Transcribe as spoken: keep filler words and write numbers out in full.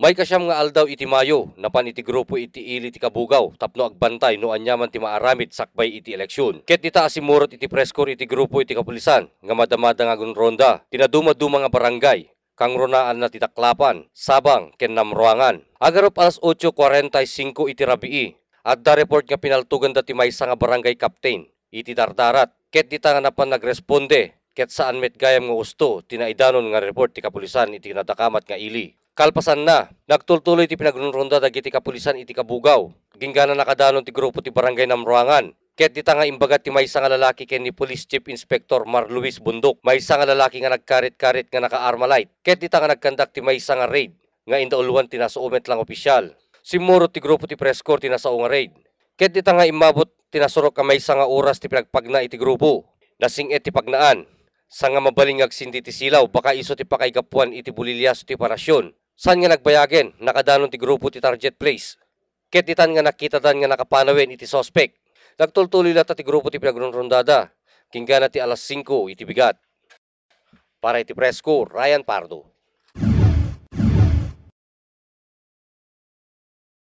Pay kasiam nga aldaw iti Mayo, napan iti grupo iti ili ti Cabugao tapno agbantay no aniaman ti maaramid sakbay iti eleksion. Ket dita a simmurot iti press corps iti grupo iti kapulisan nga madamada nga agunronda ti nadumaduma nga barangay, kangrunaanna ti Daklapan, Sabang, ken Namruangan. Agarup alas otso kuarenta y singko iti rabii, adda report nga pinaltoganda ti maysa nga barangay captain iti Dardarat, ket dita nga napan nagresponde, ket saan met gayam nga usto ti naidanon nga report ti kapulisan iti nadakamat nga ili. Kalpasanna, nagtultuloy ti pinagrunronda dagiti kapulisan iti Cabugao. Inggana nakadanon ti grupo ti Barangay Namruangan, ket dita nga imbaga ti maysa nga lalaki ken ni Police Chief Inspector Mar Luis Bundok, maysa nga lalaki nga nagkarit-karit nga naka-Armalite, ket dita nga nagkandak ti maysa nga raid nga indauluan ti nasao met lang opisyal. Simmurot ti grupo ti press corps ti nasao nga raid. Ket dita nga immabot ti nasurok a maysa nga oras ti pinagpagna iti grupo. Nasing-et ti pagnaan. Saan nga mabalin nga agsindi ti silaw, baka isu ti pakaigapuan iti buliliaso ti operasion. Saan nga nagbayagen, nakadanon ti grupo ti target place. Ket ditan nga nakitadan nga nakapanawen iti suspek. Nagtultuloy latta ti grupo ti pinagrunrondada. Inggana ti alas singko iti bigat. Para iti press corps, Ryan Pardo.